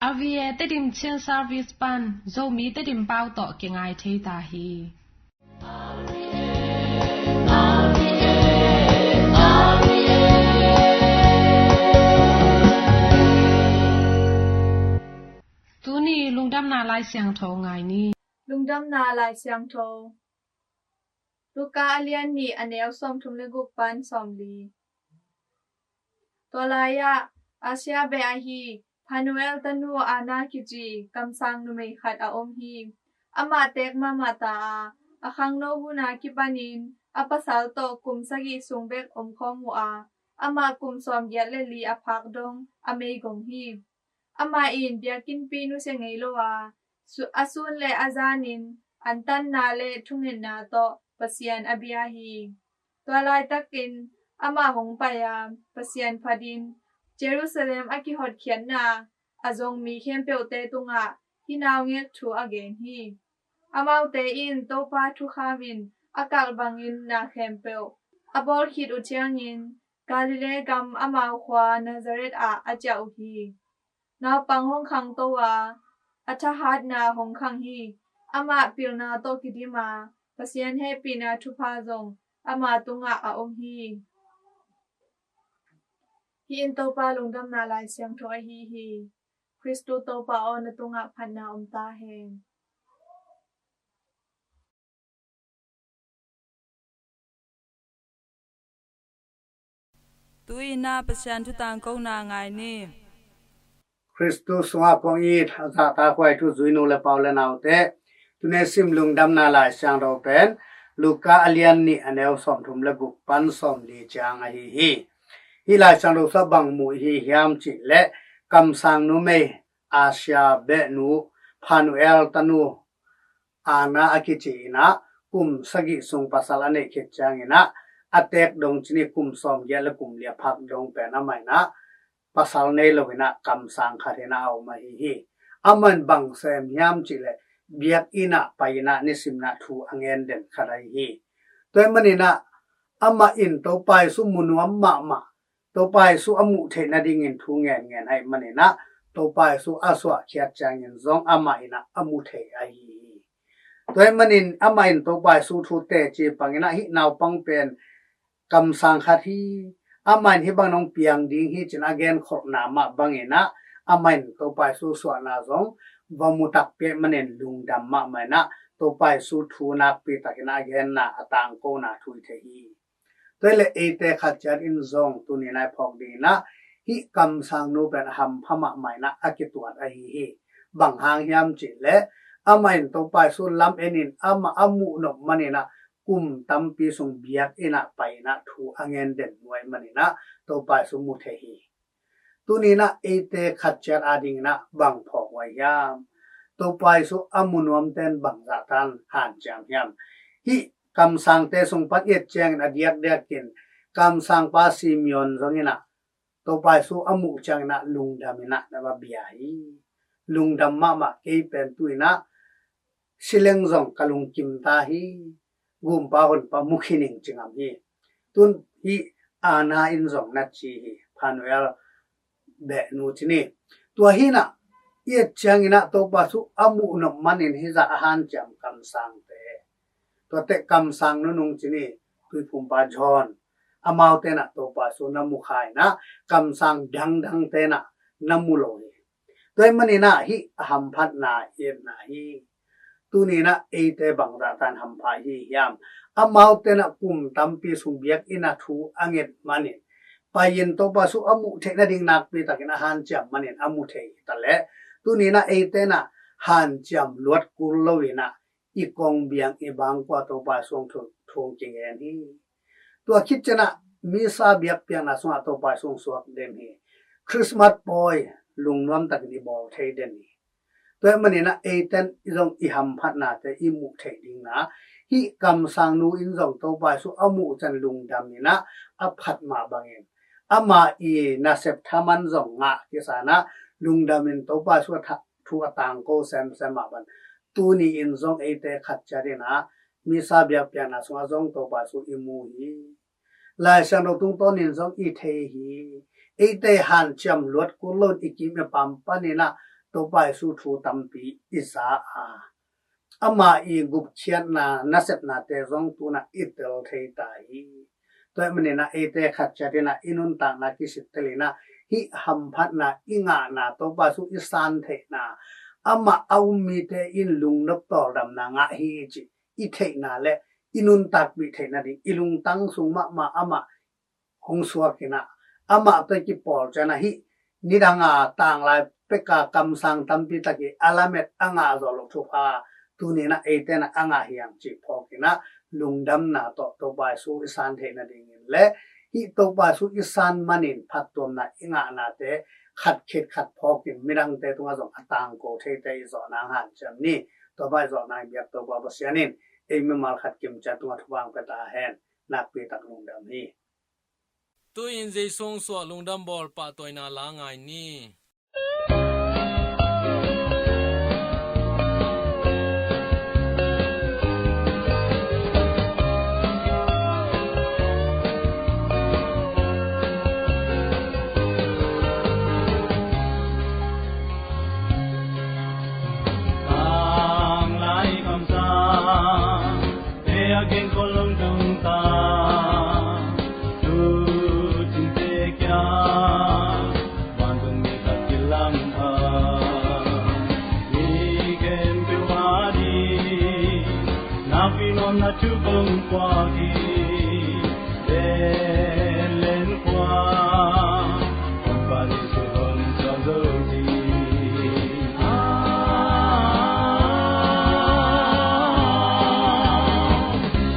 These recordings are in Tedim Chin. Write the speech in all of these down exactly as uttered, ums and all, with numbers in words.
R V A Tedim Chin Service pan Zomi Tedim pau tawh kingai thei ta hi. Tuni lungdamna Lai Siangtho ngai ni. Lungdamna Lai Siangtho. Luka a lian nih, a neu sawmthum le guk pan sawmli. Tua lai-ah Asia beh ahi Phanuel tanu Anna kici kamsang numei khat a om hi. Amah teek mahmah ta a, a khangno hun a kipanin a pasal tawh kum sagih sung bek omkhawm uh a, amah kum sawmgiat le li a phak dong a meigong hi. Amah in biakinnpi nusia ngei lo a, su-, a sun le a zanin antanna le thungetna tawh Pasian a bia hi. Tua laitakin amah hong pai a, Pasian phatin Jerusalem a kihotkhiatna a zong mi khempeuhte tungah hih naungek thu a gen hi. Amaute in Topa thukham in a kalh bangin na khempeuh a bawl khit uh ciangin Galilee gam amau khua Nazareth ah a ciah uh hi. Naupang hong khangto a, a thahatna hong khang hi. Amah pilna tawh kidim a, Pasian hehpihna thupha zong ama tungah a om hi. Hih in Topa lungdamna Lai Siangtho ahi hi. Khristu Topa aw, na tungah phatna om ta hen. Tu-in ah Pasian thu tangkona ngai ni. Khristu sungah kong it a zahtakhuai thu zuinu le pau le naute, tuni sim lungdamna Lai Siangtho pen Luka a lian nih, a neu sawmthum le guk pan sawmli ciang ahi hi. Hih Lai Siangtho sungah bang mu i hi hiam cih leh, kamsang numei Asia behnu Phanuel tanu Anna a kici in ah kum sagih sung pasal a neih khit ciangin ah, a teek dong ci ni, kum sawmgiat le kum li a phak dong pen amah in ah pasal nei lo in ah kamsang khat in ah a om ahi hi. Amah in bang sem hiam cih leh, biakinn ah pai in ah nisim in ah thu a ngen den khat ahi hi. Tua ahih manin ah amah in Topa Jesu mu nuam mahmah, Topa Jesu a muh theih nadingin thu ngenngen ahih manin ah, Topa Jesu a suahkhiat ciangin zong amah in ah a mu thei ahi hi. Tua ahih manin amah in Topa Jesu thu teci pang in ah, hih naupang pen kamsang khat hi. Amah in hih bang nong piang ding hi ci-in a genkholhna mah bangin ah, amah in Topa Jesu suahna zong va mu takpi ahih manin lungdam mahmah in ah, Topa Jesu thu nakpi takin a genna, a tangkona thu i thei hi. Tua hi leh eite khat ciat in zong tuni-in a i phawk ding in ah, hih kamsangnu pen a hampha mahmah in ah a kituat ahi hi. Bang hang hiam cih leh, amah in Topa Jesu lam en in amah a muh nop manin ah, kum tampi sung biakinn ah pai in ah thu a ngen den nuai manin ah, Topa Jesu mu thei hi. Tuni-in ah eite khat ciat adingin ah bang phawk huai hiam? Topa Jesu a mu nuamte in bang zahtan hanciam hiam? Hih kamsangte sung pan i et ciangin a diakdiakin kamsangpa Simeon zong in ah Topa Jesu a muh ciangin ah lungdam in ah na va bia hi. Lungdam mahmah, kei pen tu-in ah si leng zong ka lungkim ta hi. Gumpa honpa mu khin ing ci ngam hi. Tun hih Anna in zong na ci hi, Phanuel behnu ci ni. Tua hi in ah i et ciangin ah Topa Jesu a muh nop manin hih zah a hanciam kamsangte, tuate kamsang nunung ci ni, Tuiphumpa John, amaute in ah Topa Jesu na mu kha in ah, kamsang dangdangte in ah na mu lo hi. Tua ahih manin ah hih a hamphatna i etna hi. Tuni-in ah eite bang zahtan hampha i hi hiam? Amaute in ah kum tampi sung biakinn ah thu a nget manin, pai-in Topa Jesu a muh theih nading nakpi takin a hanciam manin a mu thei hi ta leh, tuni-in ah eite in ah hanciam luat kul lo-in ah i kong biang, i bangkua Topa Jesu thu, thu hong kingen hi. Tua khit ciangin ah Missa biakpiakna sungah Topa Jesu hong suak den hi. Christmas pawi lungnuam takin i bawl thei den hi. Tua ahih manin ah eite in zong i hamphatnate i muh theih dingin ah, hih kamsangnu in zong Topa Jesu a muh ciang lungdam in ah a phat mah bangin, amah i nasep thaman zong ngah kisa in ah lungdam in Topa Jesu a tha-, thu a tangko semsem mah bang, tuni-in zong eite khat ciat in ah Missa biakpiakna sungah zong Topa Jesu i mu hi. Lai Siangtho tungtawnin zong i thei hi. Eite hanciam luat kul lo-in i kim i pam panin ah Topa Jesu thu tampi i za a, ama i gupkhiatna nasepnate zong tu-in ah i tel thei ta hi. Tua ahih manin ah eite khat ciat in ah i nuntakna kisittel in ah hih hamphatna i ngahna, Topa Jesu i san theihna, amah a um mite in lungnop tawldamna ngah hi cih i theihna le i nuntakpih theihna ding, i lungtang sung mahmah amah hong suak in ah, amah tawh i kipawl ciang ah hih nidang a tanglai pek a kamsang tampi tak i a lamet a ngah zawh loh thupha tuni in ah eite in ah a ngah hi hang cih phawk in ah, lungdamna tawh Topa Jesu i san theih nadingin le hih Topa Jesu i san manin phattuamna i ngahnate khat khit khat phawk in midangte tungah zong a tangko theite i zawh nang hanciam ni. Topa i zawh nang i biak Topa Pasian in ei mimal khat kimciat tungah thupha hong pia ta hen. Nakpi tak lungdam hi. Tu-in Jesu hong suah lungdam bawl pahtawina la ngai ni. Tanglai kamsang te a gen khol lungdam ta, tu cingte kiang vantung mi khat kilang a, mi khempeuh a ding nakpi nuamna thu kong puak hi. Bethlehem khua, Honpa Jesu hong suak zo ding.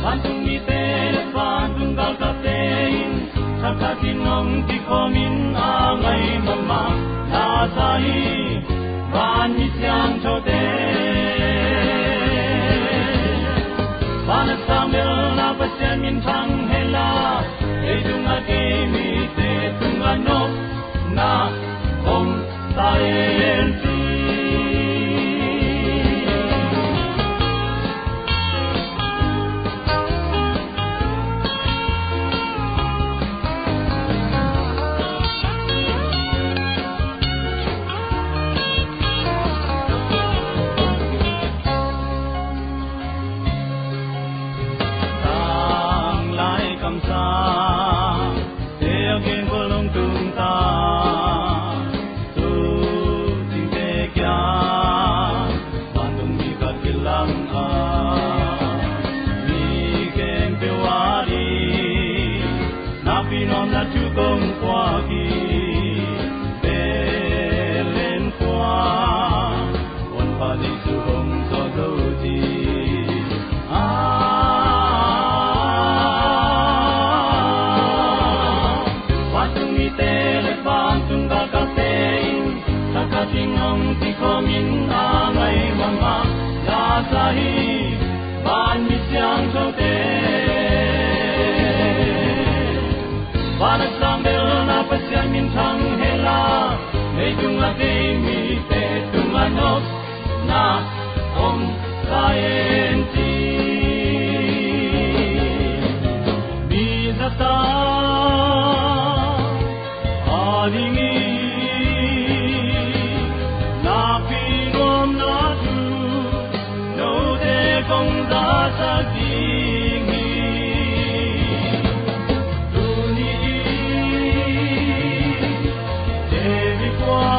Vantung mite le vantung galkapte in thakhatin hong kikhawm in, a ngai mahmah Lazar hi, van mi siangthote. Van a sang belna Pasian minthang hen la, leitung a kei mite tungah nopna om ta hen ci. Tanglai kamsang te a gen khol lungdam ta, tu cingte kiang vantung mi khat kilang a, mi khempeuh a ding nakpi nuamna thu kong puak hi. Bethlehem khua, Honpa Jesu hong suak zo ding. Ah, vantung mite le vantung galkapte in thakhatin hong kikhawm in, a ngai mahmah Lazar hi, van mi siangthote. Van a sang belna Pasian minthang hen la, leitung a kei mite tungah nopna om ta hen ci. Mi zahtak a dingin nakpi nuamna thu note kong zasak ding hi. Tuni in David khua,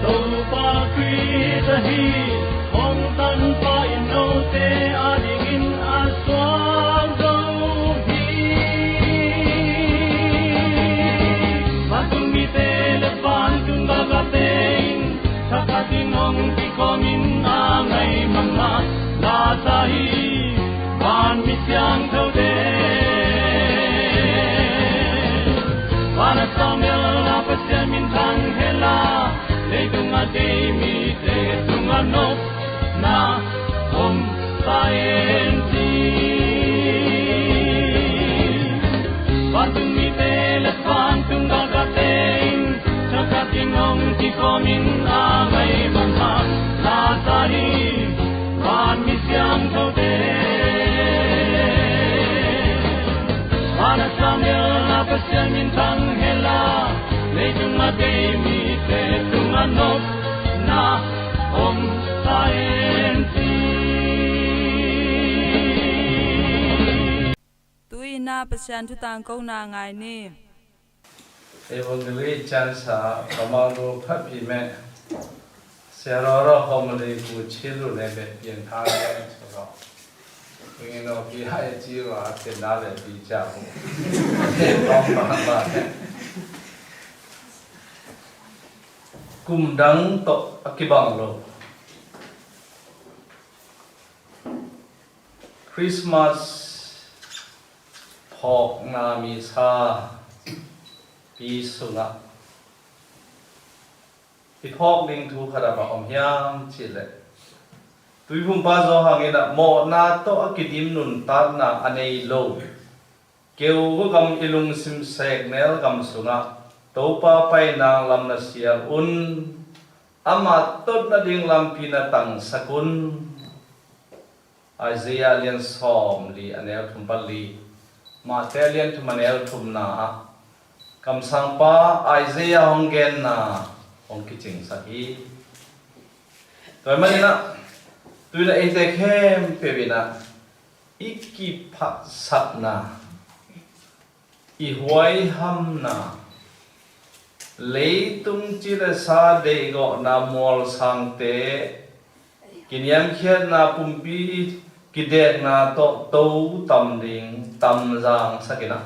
Topa Khrist ahi hong tanpa in note a dingin a suak zo hi. Vantung mite le vantung galkapte in thakhatin hong kikhawm in, a ngai mahmah Lazar hi, van mi siangthote. Van a sang belna Pasian minthang hen la, leitung a kei mite tungah nopna om ta hen ci. Vantung mite le vantung galkapte in thakhatin hong kikhawm in, a ngai mahmah Lazar hi, van mi siangthote. Van a sang belna Pasian minthang hen la, leitung a kei Pasian thu tangkona ngai ni. Evangelist Chansa, Kamangdo Phapi me, Siarora Homily ku chilu ne be pian tha le so. Wingin no pi hai chiru a pian da le pi cha hu. Pam pam ba ne. Kum dang tawh a kibang lo. Christmas phawkna misa pi sungah i phawk ding thu khat a bang om hiam cihleh, Tuiphumpa Johan in ah mawhna tawh a kidim nuntakna a nei lo, keu gam i lungsim seknel gam sungah Topa painang lam na sial un, amah totna ding lampi na tangsak un. Isaiah lian sawm li a neu thum pan li, Mate lian thum a neu thumna ah kamsangpa Isaiah hong genna hong kicingsak hi. Tua hi manin ah tuin ah eite khempeuh in ah i kiphatsakna, i huaihamna, leitung ci le sa deihgawhna, mualsangte kiniamkhiatna, pumpi kidekna tawh to tam ding, tamzang sakin ah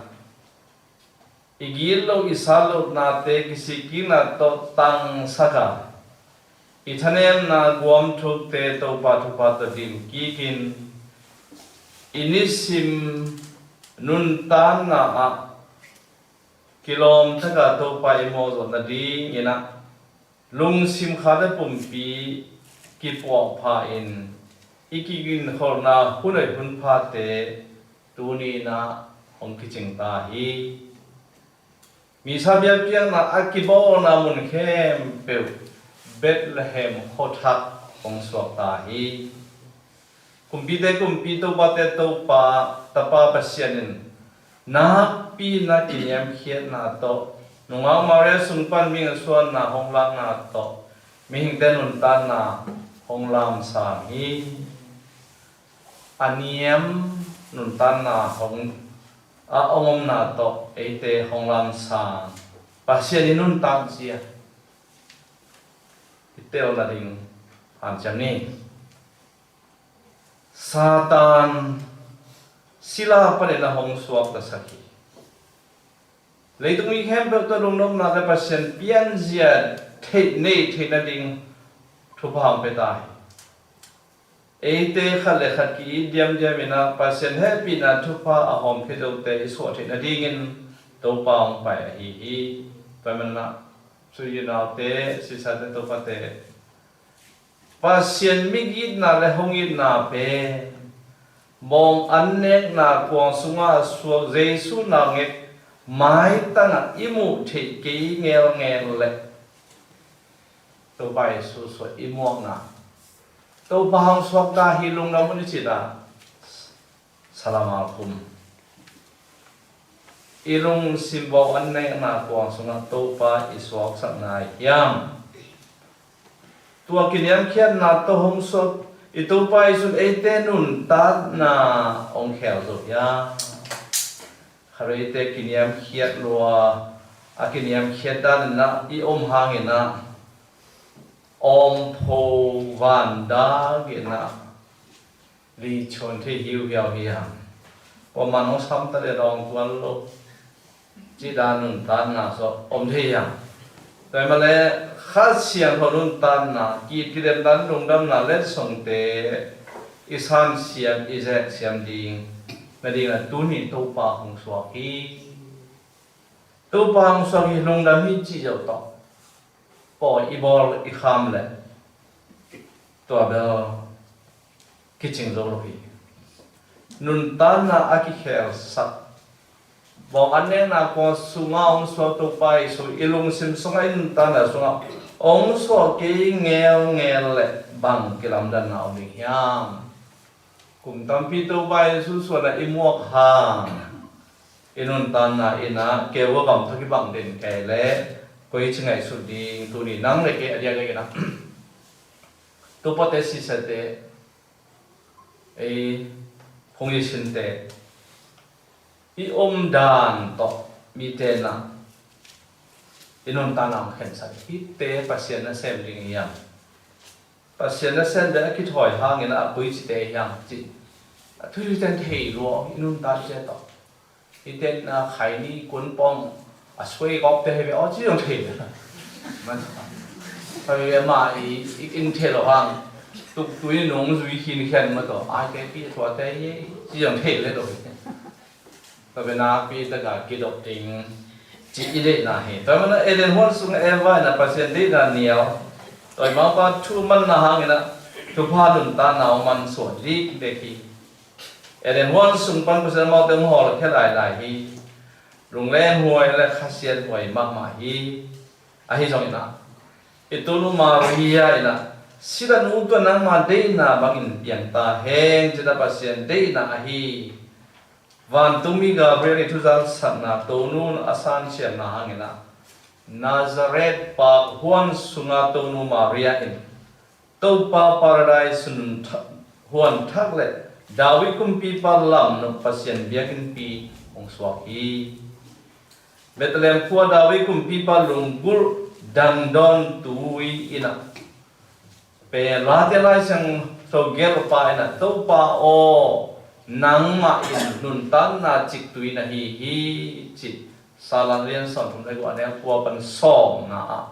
i gitloh i satlohnate kisikkikna tawh tangsak a, i thanemna guamthukte Topa thupha tawh dim kikin, i nisim nuntakna ah kilawm taka Topa i mawhzawh nadingin ah lungsim kha le pumpi kipuahpha in, i kiginkholhna hun hoih hun phate tuni in ah hong kicing ta hi. Misa biakpiakna a kibawlna mun khempeuh Bethlehem khuathak hong suak ta hi. Kumpite Kumpi, topate Topa, Tapa Pasian in nakpi-in a kiniamkhiatna tawh nungak Maria sung pan mihing suanna hong lakna tawh mihingte nuntakna hong lamsang hi. A niam nuntakna hong a hong omna tawh eite hong lamsang Pasian i nuntak zia i telna ding hanciam ni. Satan sila panin a hong suaktasak hi. Leitung mi khempeuh tawh lungnopna le Pasian pianzia theih nei theih nading thupha hong pia ta hi. Eite khat le khat ki-it diamdiam in ah Pasian hehpihna thupha a hawm khit lote i suah theih nadingin Topa hong pai ahi hi. Tua hi manin ah sui unaute, sisate, topate, Pasian migitna le hong itna pen bawng an nekna kuang sungah a suak Jesu naungek maitangah i muh theih kei ngelngel le Topa Jesu suah i muakna, Topa hong suakta hi lungdam un i cih ah, Salam alaikum. I lungsim bawng an nekna kuang sungah Topa i suaksak nai hiam? Tua kiniamkhiatna tawh hong suak i Topa Jesu in eite nuntakna hong khel zo hiam? Khat eite kiniamkhiat lua, a kiniamkhiat dan in ah i om hangin ah awmpho vandak in ah li chuan thei hiuhiau hi hang. Kuaman hong samta le dawng tuan lo cih dan nuntakna sawh om thei hi hang. Tua hi mah leh Kha Siangtho nuntakna, ki-it kidemna, lungdamna, letsongte i sansiam, i zeksiam ding nadingin ah tuni Topa hong suak hi. Topa hong suak hi, lungdam hi cih zo tawh pawi i bawl i kham leh tua bel kicing zo lo hi. Nuntakna a kikhelsak, bawng an nekna kuang sungah hong suak Topa Jesu i lungsim sungah, i nuntakna sungah hong suak kei ngelngel leh bang kilamdanna om ding hiam? Kum tampi Topa Jesu suahna i muak hang i nuntakna in ah keu a gamtha kibang den kei leh koici ngaihsut ding tuni nang le kei a diakdiak in ah tupate, sisate, ei phungzisinte, I om dan tawh mite na i nuntakna hong khensat hi. Hihte Pasian nasem ding hiam? Pasian nasem ding a kithawi hangin a koi cite hiam ci a thuhiten thei lua i nuntakte tawh. Hihte na khaini kunpawng a suai gawpte hi ve aw ci zong thei le. Khawi ve ma i in thei lo hang tuktui nung zui khin khian ma tawh aite pi a thuate hi ci zong thei le lo hi. Tua pen a pi taka kidop ding ci i deihna hi. Tua mana Eden huan sung Eva ina Pasian deihna nial tua i mangpa thu manna hangina thupha nuntakna hong man suan dikdek hi. Eden huan sung pan Pasian amaute hong hawlkhia lailai hi. Lungleng huai le khasiat huai mahmah hi. Ahi zongina i tunu Maria ina sila nu tua nangma deihna bangin piang ta hen cina Pasian deihna ahi. Vantungmi Gabriel i thuzangsakna Tonu a sansiamna hangina Nazareth pak huan sunga Tonu Maria in Topa Paradise nun huan thak le David kumpipa lamnop Pasian biakinnpi hong suak hi. Bethlehem khua David kumpipa lunggulh dangdawn tui ina pe late Lai Siangtho gelpa ina Topa aw, nangmah in nuntakna ciktui na hi hi ci. Salam lian sawm thum le gua neu kua pan sawmna ah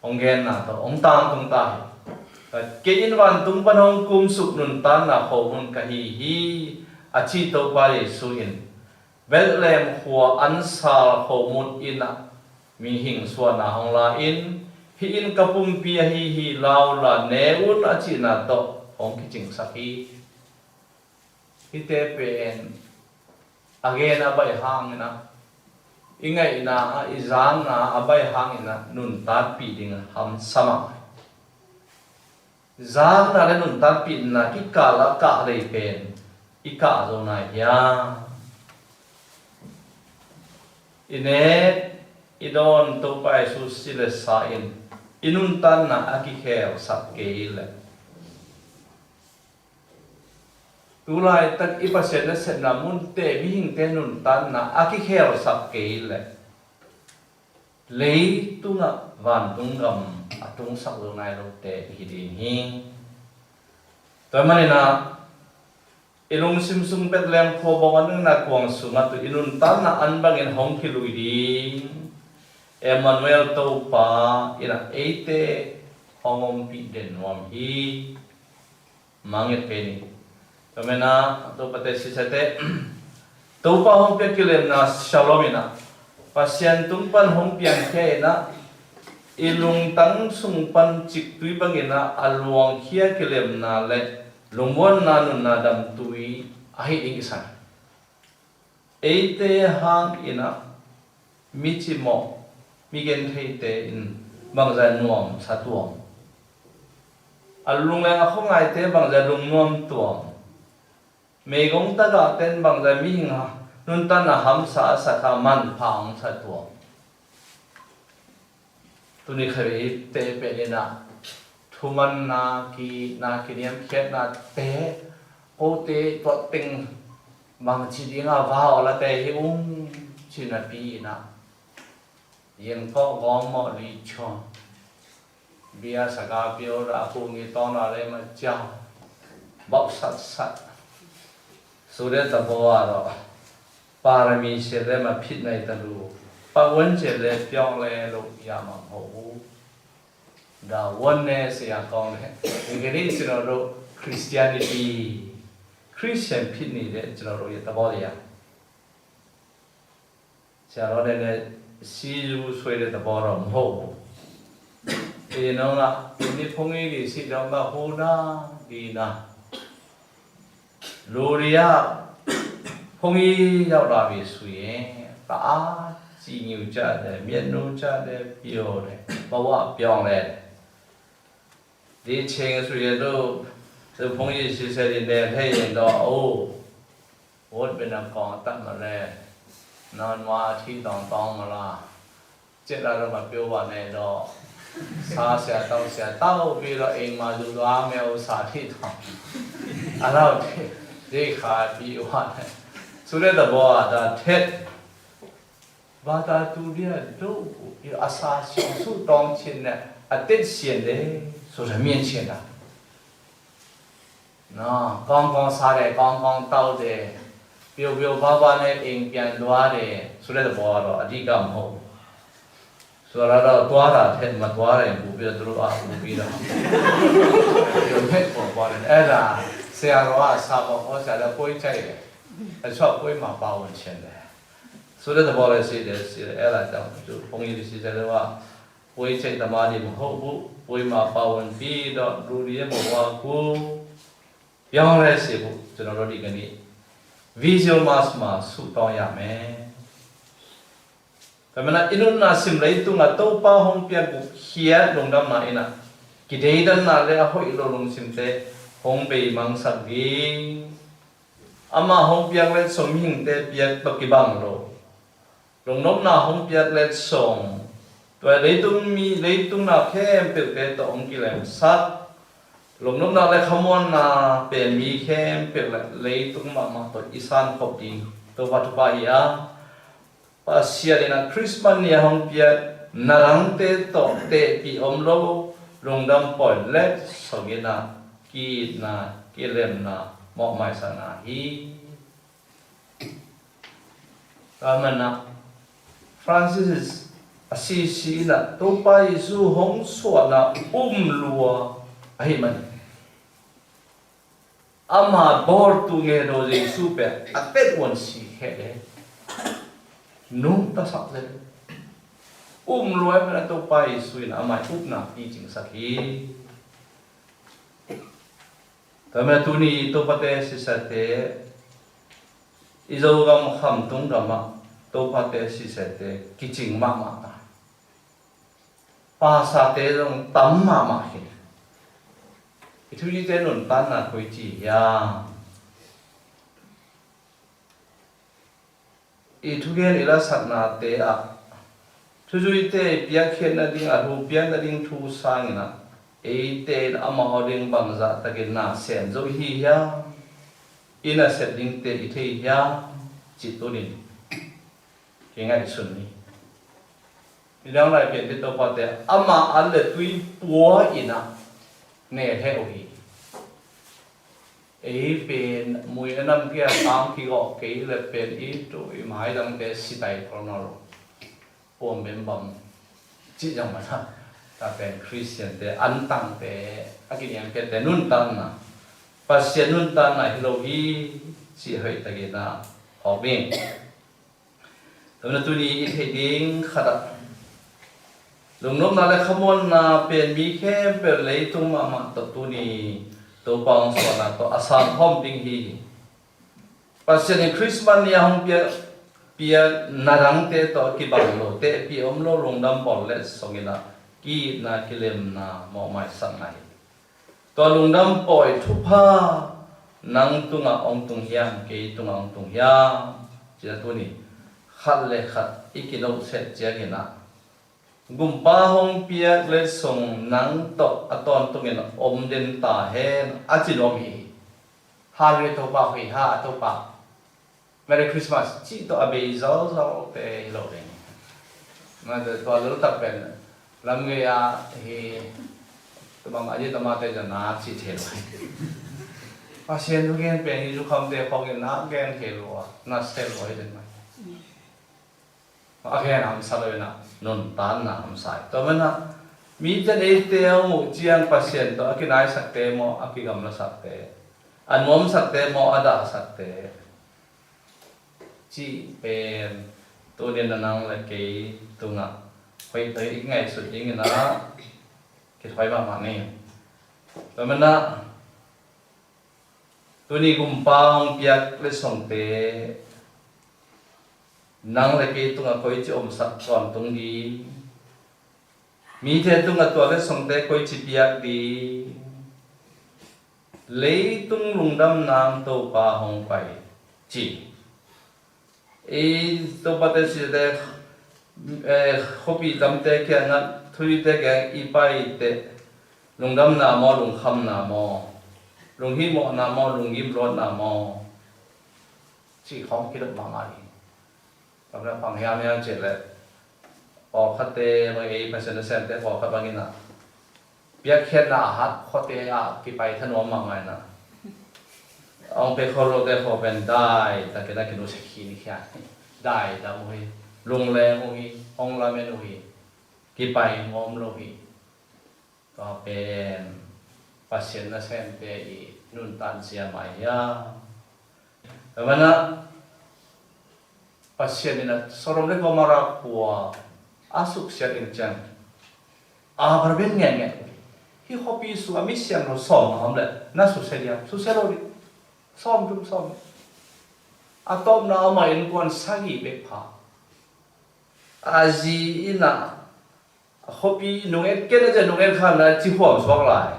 hong genna tawh hong tangtung ta hi. Kei in vantung pan hong kumsuk nuntakna khomun ka hi hi a ci Topa Jesu in Bethlehem khua ansal khomun ina mihing suahna hong la in hi in ka pumpi ahi hi laula ne un a cihna tawh hong kicingsak hi. Hihte pen a gen a baih hangina i ngaihna a i zakna a baih hangina nuntakpih ding hamsa mah. Zakna le nuntakpihna kikal a kah lei pen i kah zo nai hiam? I nek i dawn Topa Jesu si le sa in i nuntakna a kikhelsak kei le tulaitak i Pasian nasepna munte mihingte nuntakna a kikhelsak kei le leitungah vantung gam a tungsak zo nai lote i hi ding hi. Tua maninah i lungsim sung Bethlehem khua bawng an nunna kuang sungah tu i nuntakna an bangin hong kilui ding Emmanuel Topa inah eite hong ompih den nuam hi. Mangngilh kei ni. Tua mena Topate sisate Topa hong pia kilemna shalom inah Pasian tung pan hong piangkhia inah i lungtang sung pan ciktui bangin ah a luangkhia kilemna le lungmuanna nunna damtui ahi ding i sa hi. Eite hangin ah mi cimawh mi gentheite in bangzah nuamsa tuam? A lungleng a khuangaite bangzah lungnuam tuam? Meigong tagahte in bangzah mihing nuntakna hamsa a sa kha manpha hong sa tuam? Tuni khatvei te pen inah thumanna ki na kiniamkhiatna te kote tuatteng bangci dinga va awlate hi ung cinapi inah yengkawh gawmmawh lichua bia saka pio da kungi tawna le ma ciau bauh satsat sude tabawa lo parami se le ma phit nai talu pa wan ce le piong le lo ya ma ho u da wan ne se ya kong le ngeni sino lo Christianity Christian phit ni le sino lo ya tabawa ya. Sia lo ne ne si yu sui le tabawa lo ho. Ino nga ni phung i di si lo nga ho na di na. Luria phung i yau la bi sui e ta a ci ngiu ca de mian nu ca de pio de bawa piong le. Di cheng sui e lu lu phung i si se di ne hei yin do o. Wot bin a kong tak ma le non ma thi tong tong ma la. Chet la lo ma pio wa ne do sa sia tau sia tau bi lo eng ma du do a meo sa thi tong. A lau thi di kha bi wa ne. သူတို့သဘောအတိုင်းထက် ဘာသာတူတွေက တို့ကို အစာရှင် ဆုတောင်းခြင်းနဲ့ အသက်ရှင်တယ်ဆိုတာ မြင်ချင်တာ။ နော်၊ ကောင်းကောင်းစားတယ်၊ ကောင်းကောင်းသောက်တယ်၊ ပျော်ပျော်ပါးပါးနဲ့ အိမ်ပြန်သွားတယ်ဆိုတဲ့သဘောကတော့ အဓိကမဟုတ်ဘူး။ ဆိုတော့ သွားတာထက် မသွားရင် ပိုပြီးတော့ သူတို့က ပိုပြီးတော့ ပျော်မဲ့ပုံပေါ်တယ်။ အဲ့ဒါ ဆရာတော်က စာပေါ်ဟောဆရာလည်း ပွဲကြိုက်တယ်။ တချို့ ပွဲမှာ ပါဝင်ချင်တယ်ဆိုတဲ့သဘောလည်း ရှိတယ်။ ရှိတယ်။ အဲ့ဒါကြောင့် ဘုန်းကြီးတွေ ရှိတယ်လို့က ပွဲကြိုက်သမားတွေ မဟုတ်ဘူး။ ပွဲမှာ ပါဝင်ပြီးတော့ လူတွေရဲ့ဘဝကို ပြောင်းလဲစေဖို့ ကျွန်တော်တို့ ဒီကနေ့ Vigil Mass မှာ ဆုတောင်းရမယ်။ ဒါပေမဲ့ အနုနာစင်လေးတုန်းက တောပါဟုံးပြတ်ကို ဟိုက်လုံဒမ်းနာအင်းနာ ကဒိဒ်နာလဲ အဟိုက်လုံလုံစင်တဲ့ ဟုံးပေမန်းစပ်ကြီး အမဟုံးပြတ်လက် ဆုံးမိဟိုင်တဲ့ ပြတ်တော့ ကဘန်းလို့ Lungnopna hong piak letsong, tua leitung mi, leitung na khempeuhte tawh hong kilemsak. Lungnopna le khamuanna pen mi khempeuh le leitung mahmah tawh i sankhop ding Topa thupha hi a, Pasian in a Christmas ni a hong piak na dangte tawh tehpih om lo lungdam pawi letsong in a ki-itna, kilemna, mawhmaisakna hi. Tua manin Francis Assisi in a Topa Jesu hong suahna um lua ahih manin, ama bawltu ngedo Jesu pen a tet uan si kheh le nungta sak le um lua ahih manin a Topa Jesu in a ama upna picingsak hi. Tua manin tuni Topate Sisate, i Zogam Khamtung gamah Topate Sisate kicing mahmah ta. Pasate zong tam mahmah hi. I thuzuite nuntanna koi ci hiam? I thugen i lasaknate ah thuzuite i piakkhiat nading, a thu piak nading thu sangin ah eite in amau ading bangzah takin na sem zo i hi hiam? I nasep dingte i thei hiam? Cih tunin kingaihsun ni. Midang lai pian te Topate ama an le tui pua in ah ne lheh uh hi. Ei pen mui a nam kia sang kigawh kei le pen i tu i maidangte sitai kol nawn lo. Puam bembam cih zong mah ta pen Christian te antangte a kiniamkhiatte nuntanna, Pasian nuntanna hi lo hi. Cih hoih takin a hawk ding. Tua manin tuni i theih ding khat ah lungnopna le khamuanna pen mi khempeuh leitung mahmah tawh tuni Topa hong suahna tawh a sangkhawm ding hi. Pasian in Christmas ni a hong piak, piak na dangte tawh kibang lo, tehpih om lo, lungdam bawl letsong in a ki-itna, kilemna, mawhmaisakna hi. Tua lungdam pawi thupha nang tungah hong tung hiam, kei tungah hong tung hiam? Cih a tuni khat le khat i kinohset ciangin ah, Gumpa hong piak letsong nang tawh a tawntungin om den ta hen, a ci nuam hi. Hallelujah, Topa hoih ha, a Topa Merry Christmas cih tawh a bei zalzalte hi lo ding. Mate tua leltak pen lamgei ah hi, tua bang a yi tamate zong na cih thei lo hi. Pasian thugen pen hi zukhamte khawngin na gen thei lo a, na sel lo hi den mai. A gen hamsa lo in a, nuntanna hamsa hi. Tua manin a, mite in eite a hong uh ciang Pasian tawh a kinaisakte maw, a kigamlasakte, a nuamsakte maw, a dahsakte, cih pen tuni-in a nang le kei tungah hoih tak i ngaihsut dingin a kithuai mahmah ni. Tua manin a, tuni Gumpa hong piak letsongte nang le kei tungah koici omsak tawntung ding, mite tungah tua letsongte koici piak ding, leitung lungdamna Topa hong pai ci. Ei Topate Sisate, eh, khuapi lamte kiangah, thuzuite kiangah i pai teh, lungdamna maw, lungkhamna maw, lunghihmawhna maw, lunggim luatna maw, cih khawng kidop mahmah hi. Kamna pang hiam hiam cih leh pawlkhatte bang ei Pasian nasemte pawlkhat bangin ah piakkhiatna a hat khuate ah kipai thanuam mahmah in ah, a hong pia khol lote khawng pen dai takin a kinusia khin hi. Dai dam uh hi, lungleng uh hi, hong lamen uh hi, kipai ngawm lo hi. Tua pen Pasian nasemte i nuntan sia mah hiam? Tua manin ah Pasian in ah Sodom le Gomorrah khua a suksiat ding ciang a bar ben ngengngen uh hi. Hih khuapi sung a mi siangtho sawm a om leh na susia diam? Susia lo ding. Sawmthum sawm. A tawpna amah innkuan sagih bek pha. A zi in ah a khuapi nung et ken a, zi nung et khan a ci huam suak lai.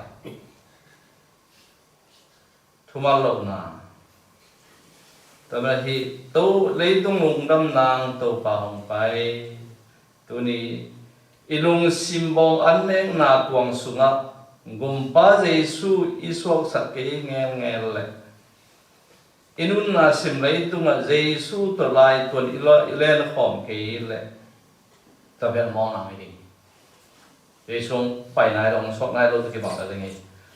Thuman lohna. Tua manin hih to leitung lungdam nang Topa hong pai. Tuni i lungsim bawng an nekna tuang sungah Gumpa Jesu i suaksak kei ngelngel leh i nunna sim leitungah Jesu tawh laituan i lo-, i lenkhawm kei leh tua pen mawkna hi ding. Jesu hong pai nai lo, hong suak nai lo tawh kibang ta ding hi.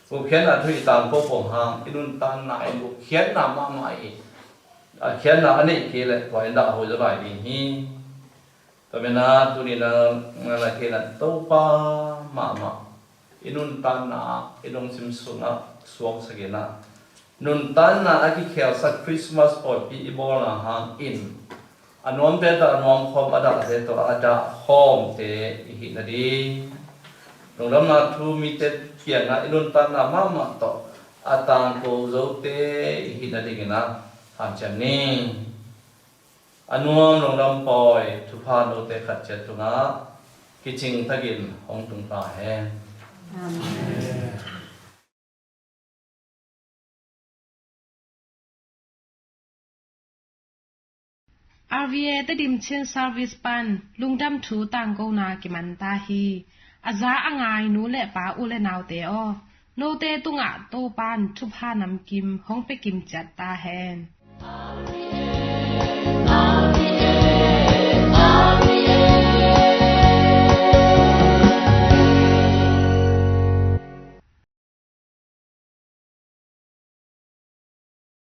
Gupkhiatna thu i tangko pawng hang i nuntanna in gupkhiatna mahmah hi. A khiatna a neih kei leh tua in dah a hoi zaw lai ding hi. Tua manin ah tuni in ah na, na kei in ah Topa mahmah i nuntanna ah i lungsim sungah suaksak in ah, nuntanna a kikhelsak Christmas pawipi i bawlna hangin a nuamte tawh a nuam khawm, a dahte tawh a dah khawmte i hih nading, lungdamna thu mite kiangah i nuntanna mahmah tawh a tangko zote i hih nadingin ah hanciam ni. A nuam lungdam pawi thupha note khat ciat tungah kicing takin hong tung ta hen. Amen. R V A Tedim Chin Service pan lungdam thu tangkona kiman ta hi. A za a ngai nu le pa, u le naute aw, note tungah Topan thupha namkim hong pia kim ciat ta hen.